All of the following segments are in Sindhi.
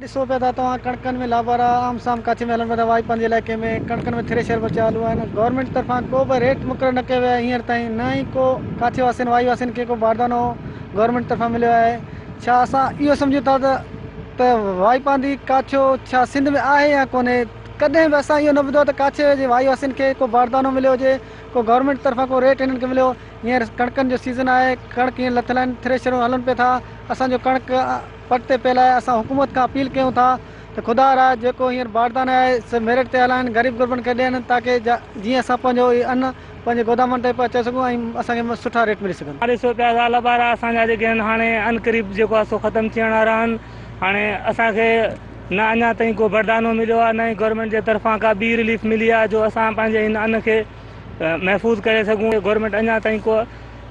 ڏسو پيا ٿا توهان ڪڻڪن ۾ لابارا عام سام ڪاڇي ۾ هلن پيا ٿا وائي پنهنجي علائقي ۾ ڪڻڪن ۾ ٿريشر به چالو آهن گورنمينٽ طرفان ڪو به ريٽ مقرر نه ڪيو ويو آهي هينئر تائين نه ئي ڪو ڪاڇي واسين وائي واسين کي ڪو باردانو گورنمينٽ طرفان مليو آهي ڇا اسان اهو سمجهون ٿا ته ته وائي پانڌي ڪاڇو ڇا سنڌ ۾ آهي يا ڪونهي ڪڏهن به اسان اهو نه ٻڌو آهي ته ڪاڇي جي وائي واسين کي ڪو باردانو مليو هجي ڪو گورنمينٽ طرفان ڪو ريٽ هنن کي مليو هينئر ڪڻڪن جو سيزن آهي ڪڻڪ هينئر لٿل آهن ٿريشرون هلن پيا ٿا اسان جو ڪڻڪ پٽ تي پيل آهي اسان حڪومت کان اپيل ڪيون ٿا ته خدا را جيڪو هينئر باردانه آهي سي ميرٽ تي هلائن غريب غربن کي ڏين تاڪه جيئن اسان پنهنجو هي ان پنهنجي گودامن تائين پهچائي سگهون ۽ اسان کي سٺا ريٽ ملي سگهن. ڏسو پيا ته لابارا اسان جا جيڪي آهن هاڻي عنقريب جيڪو آهي سو ختم ٿيڻ وارا آهن هاڻي اسان کي نه اڃا تائين ڪو بردانو مليو آهي نه ئي گورنمينٽ جي طرفان ڪا ٻي رليف ملي آهي جو اسان پنهنجي هن ان کي محفوظ ڪري سگهون گورنمينٽ اڃا تائين ڪو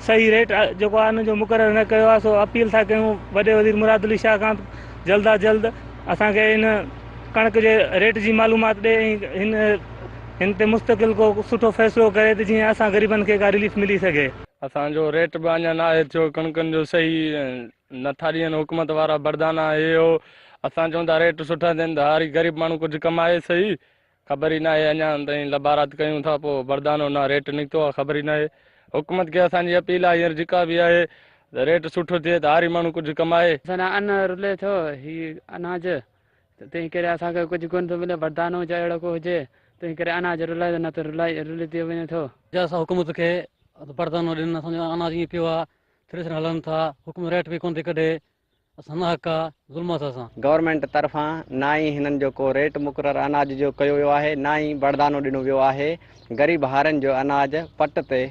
صحيح ريٽ جيڪو آهي ان جو مقرر نه ڪيو آهي سو اپيل ٿا ڪيون وڏي وزير مراد علي شاهه کان جلد از جلد اسان کي ان ڪڻڪ جي ريٽ جي معلومات ڏي ۽ هن هن تي مستقل ڪو سٺو فيصلو ڪري ته جيئن اسان غريبن کي ڪا رليف ملي سگهي. اسان جو ريٽ به اڃا ناهي ٿيو ڪڻڪن جو صحيح نٿا ڏين حڪومت وارا بردانا هي هو اسان چون ٿا ريٽ سٺا ٿين ته هاري غريب ماڻهو ڪجهه ڪمائي صحيح خبر ئي ناهي اڃا تائين لبارات ڪيون ٿا پوء بردانو نه ريٽ نڪتو آهي خبر ئي ناهي حڪومت کي اسان جي اپيل آهي هينئر جيڪا به آهي ته ريٽ سٺو ٿئي ته هاري ماڻهو ڪجهه ڪمائي. اسان جا ان رلي ٿو هي اناج تنهن ڪري اسان کي ڪجهه ڪونه ٿو ملي بردانو جا اهڙو ڪو هجي تنهن ڪري اناج رلائي نه ته رلائي رلي ٿي وڃي ٿو. جا اسان حڪومت کي بردانو ڏين اسان جو اناج ائين پيو آهي ٿريشر هلن ٿا حڪومت ريٽ به ڪونه ٿي ڪڍي اسان ناحق آ ظلم آ اسان سان. گورنمينٽ طرفان نه ئي هنن جو ڪو ريٽ مقرر اناج جو ڪيو ويو آهي نه ئي بردانو ڏنو ويو آهي غريب هارين جو اناج پٽ تي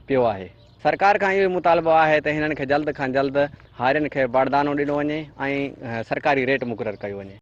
پيو آهي سرڪار کان اهو ئي مطالبو آهي ته هنن کي جلد کان جلد هارين کي بردانو ڏنو وڃي ۽ سرڪاري ريٽ مقرر ڪيو وڃي.